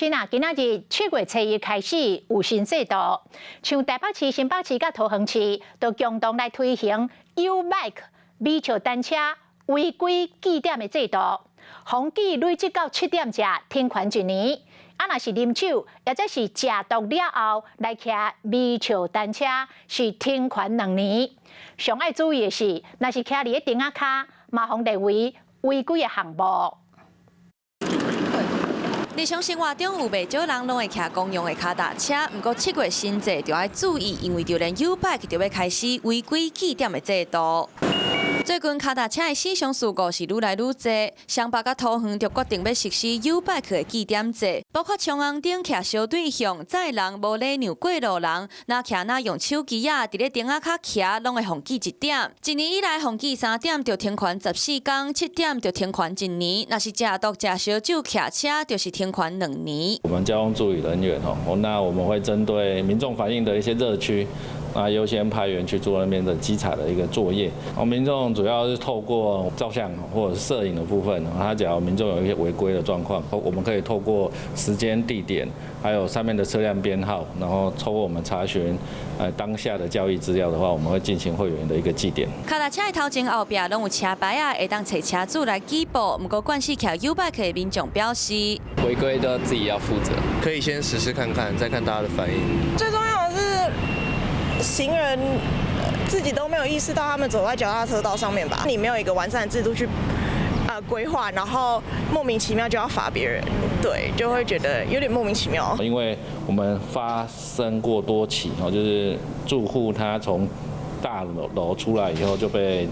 真啊，今仔日7月初1開始有新制度，像台北市、新北市佮桃園市都共同來推行 YouBike 微笑單車違規記點的制度，予記累積到7點者，停權一年。啊，若是啉酒，抑者是食毒了後來騎微笑單車，是停權2年。上愛注意的是，若是騎佇咧燈仔跤，嘛予列為違規的項目。日常生活中有袂少人攏會騎公用的跤踏車，毋過7月新制就愛注意，因為就連 YouBike 就欲開始違規記點的制度。最近跤踏車的死傷事故是愈來愈濟，雙北佮桃園就決定欲實施 YouBike 的記點制，包括衝紅燈、騎相對向、載人無禮讓過路人，若騎若用手機仔佇咧燈仔跤騎，攏會予記1點。一年以來，予記3點就停權14工，7點就停權一年。若是食毒、食燒酒、騎車，就是停權2年。我們交通助理人員吼，那我們會針對民眾反映的一些熱區，那優先派員去做那邊的稽查的一個作業。我民眾主要是透過照相或者是攝影的部分，他假如民眾有一些違規的狀況，我們可以透過時間、地點，還有上面的車輛編號，然後透過我們查詢，當下的交易資料的話，我們會進行會員的一個記點。跤踏車的頭前後壁攏有車牌仔，會當揣車主來舉報。毋過慣勢騎 YouBike 的民眾表示，違規都自己要負責，可以先實施看看，再看大家的反應。最重要的是行人自己都沒有意識到他們走在腳踏車道上面吧？你沒有一個完善的制度去規劃，然後莫名其妙就要罰別人，對，就會覺得有點莫名其妙。因為我們發生過多起哦，就是住戶他從大樓出來以後就被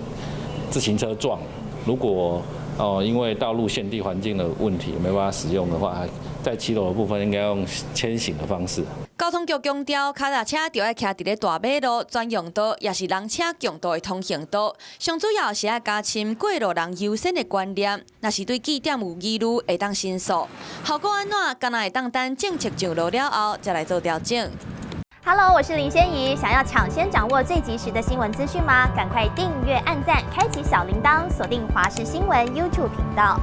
自行車撞，如果哦因為道路現地環境的問題沒辦法使用的話，在7樓的部分應該用牽行的方式。交通局強調，跤踏車著愛騎佇咧大馬路、專用道，抑是人車共渡的通行道。上主要是愛加深過路人優先的觀念。若是對記點有疑慮，會當申訴。效果按怎？敢若會當等政策上路了後，才來做調整。 Hello，我是林仙怡。想要搶先掌握最及時的新聞資訊嗎？趕快訂閱、按讚、開啟小鈴鐺，鎖定華視新聞 YouTube 頻道。